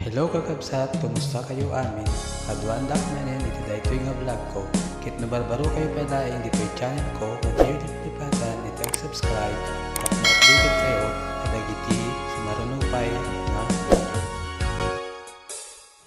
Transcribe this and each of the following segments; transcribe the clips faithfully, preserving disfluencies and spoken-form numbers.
Hello kakabsat, kumusta kayo amin? Kaduandak manen iti daytoy nga vlog ko. Ket no barbaro kayo pay laeng ditoy channel ko, huwag kayo di kalipatan iti ag-subscribe tapno updated kayo kadagiti sumaruno pay nga video.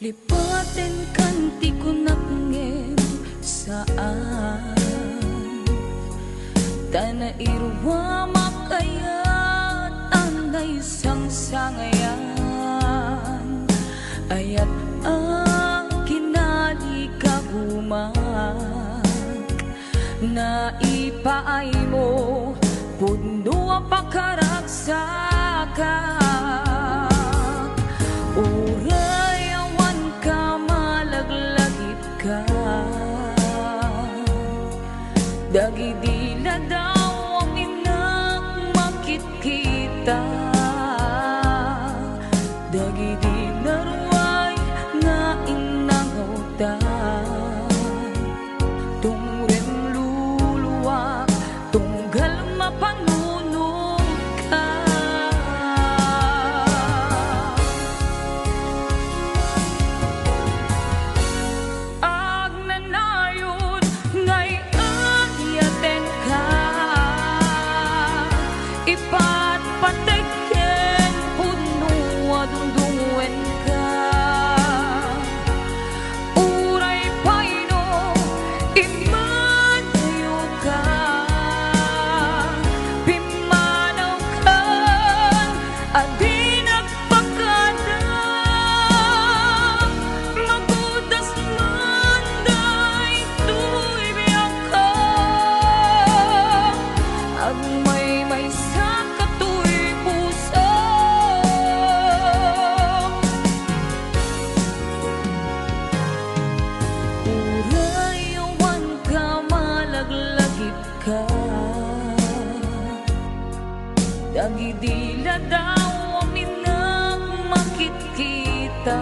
Lipatenkan ti kunak ngem saan. Ta nairuamak kayat a naisangsangayan, ayat a kinalikagumak. Naipaaymo, pudno a pakaragsakak. Uray awan ka, malaglagipka. Dagidi ladaw a minak makitkita. Dagidi naruay nga innangawta. Tungrem luluak, tunggal mapanunotka. Agnanayon nga iyatenka, ipatpatek ken pudno a dungdungenka. Uray pay no immanayoka, pimmanawkan a di nagpakada. Mabudas man daytoy biagko, agmaymaysa katoy puso. Uray awan ka, malaglagipka. Dagidi ladaw a minak makitkita.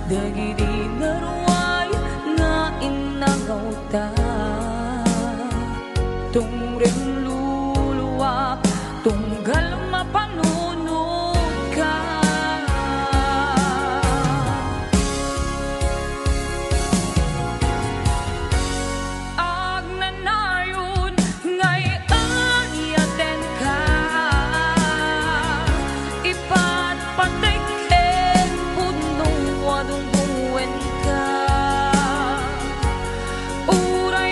Dagidi naruay nga innangawta. Tungrem luluak, tunggal mapanunotka. Agnanayon nga iyatenka, ipatpatek ken pudno a dungdungenka. Uray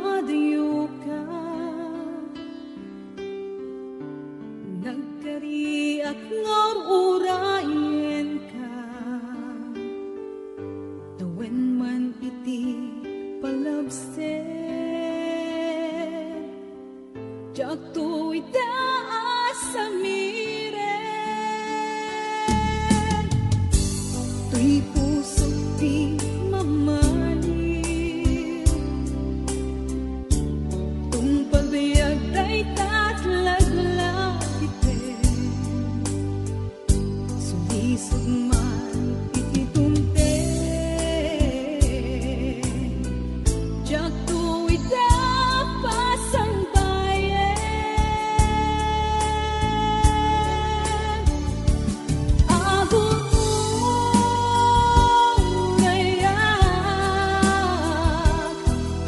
Adioka, nagkariak nga ur-urayenka, tawen man iti palabser, diakto ita a samiren. Toy pusok ti mamaliw, tungpal biag dayta a laglagipem. Sulisog man iti dumteng, diakto ita pasangbayen. Agur-urayak,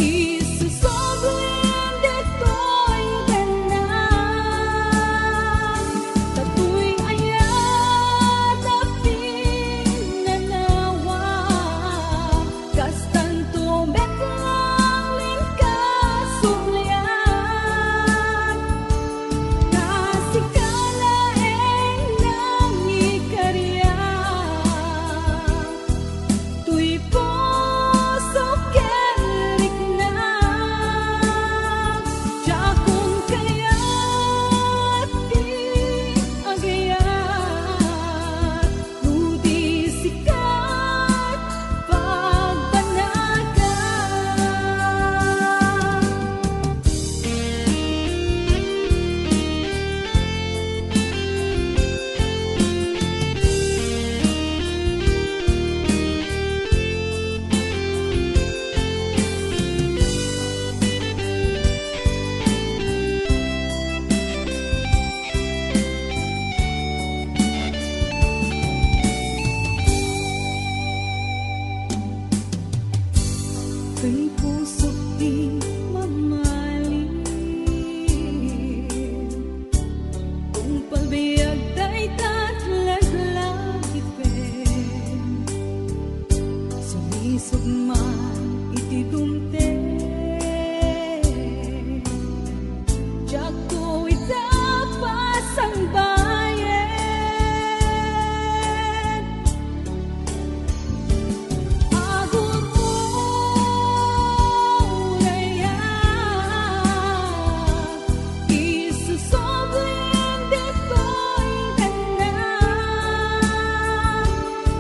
isusoblim ditoy tennak. Datoy ayat a pinanawa, kastanto met laeng ti kasublian. Ta sika laeng nangikariak, toy pusok ken riknak. Diakon kayat ti agayat, no di sika ti pagbanagak. Ken pusok ti mamaliw, tungpal biag dayta a laglagipem. Sulisog man iti dumteng, diakto ita pasangbayen. Agur-urayak, isusoblim ditoy tennak.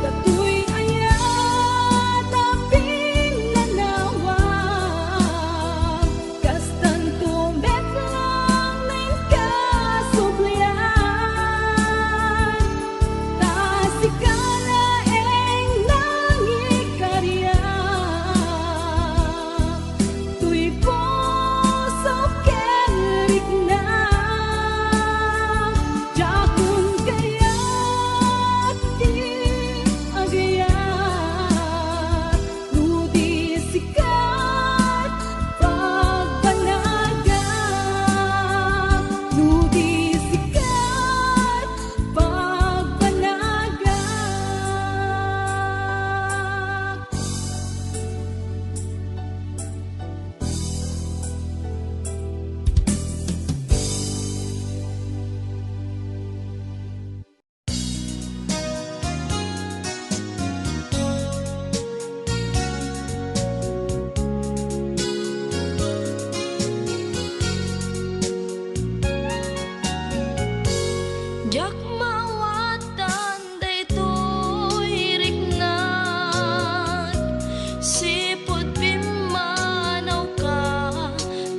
Datoy ayat a pinanawa, kastanto met laeng ti kasublian. Ta sika laeng nangikariak, toy pusok ken riknak. Diakon kayat ti agayat, no di sika ti pagbanagak, no di sika ti pagbanagak. Diak maawatan daytoy riknak, sipud pimmanawka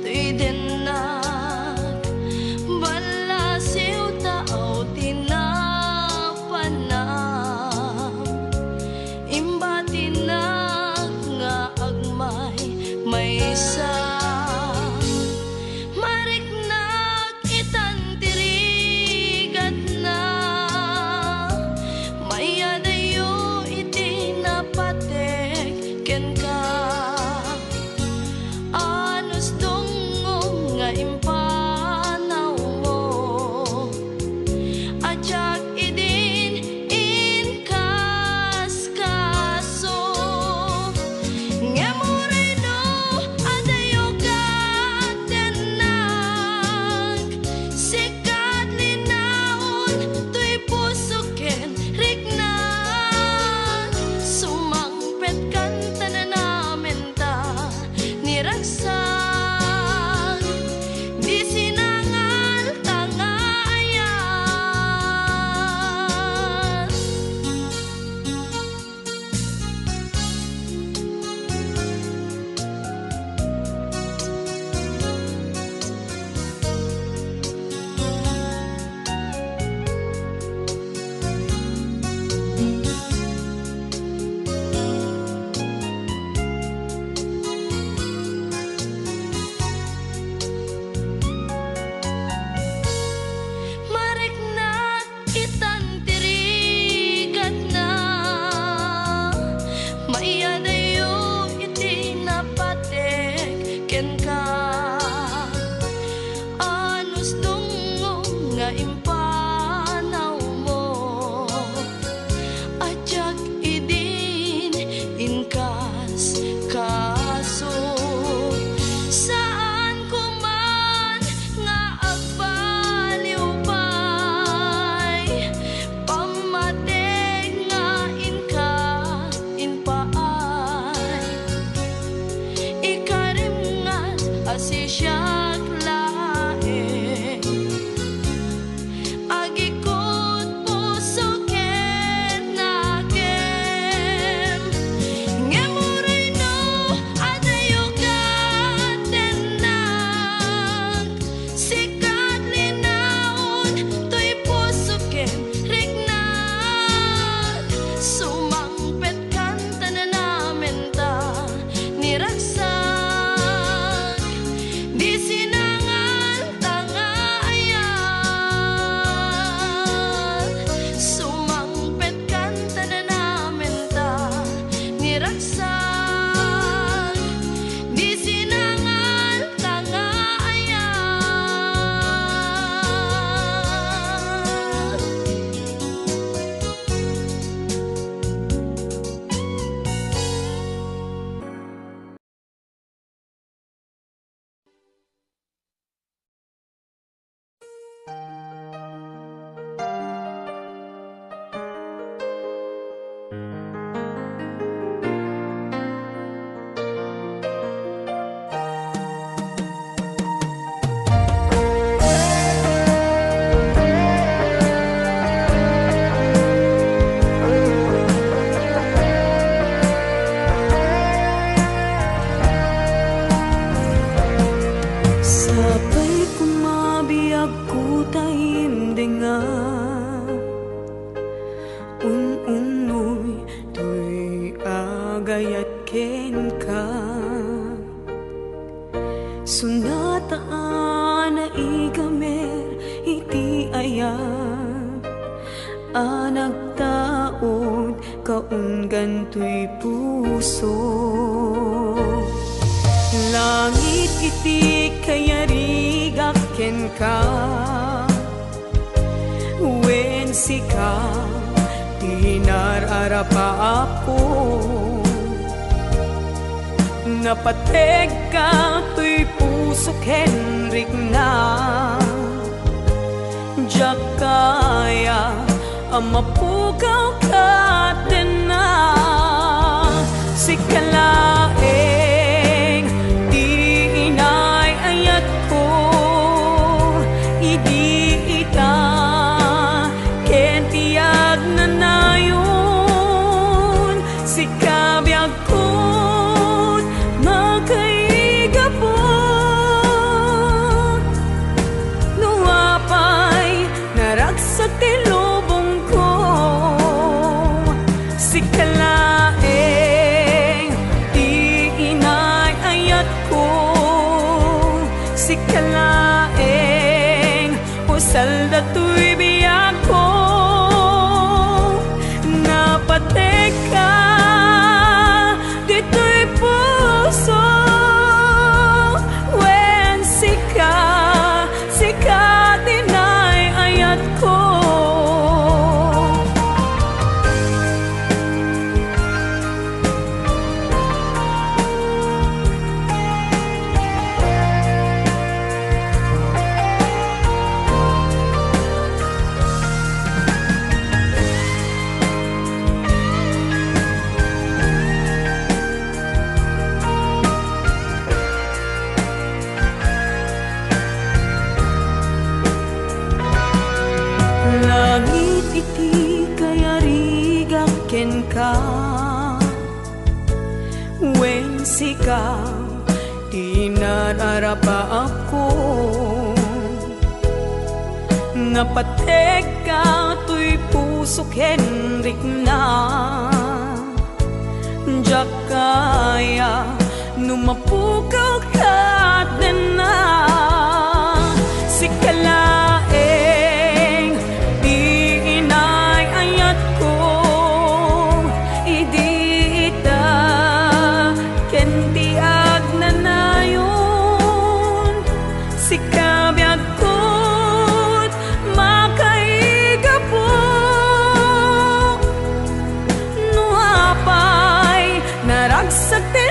toy dennak. Ballasiw ta aw ti napanam, imbatinak nga agmaymaysa. Mariknak itan ti rigatna, mayadayo iti napateg kenka. kenka. Sunata a naigamer iti ayat a nagtaud kaunggan toy puso. Langit iti kayarigak kenka. Wen sika ti nar-arap a Apo, napategka toy puso ken rikna. Diak kaya a mapukaw ket denna. Sika laeng ti inay-ayatko idi ita ken ti agnanayon. Sika biagkon makaigapu. No apay naragsak ti lubongko, sika laeng ti inay-ayatko. Sika laeng usal datoy biagko. Napategka ditoy puso, wen sika, sika ti inay-ayatko. Langit iti kayarigak kenka, wen sika ti nar-arap-apko. Napategka toy puso ken rikna. Diak kaya no mapukaw ket denna. Sika laeng ti inay-ayatko idi ita ken ti agnanayon. Sika biagkon makaigapu. No apay naragsak ti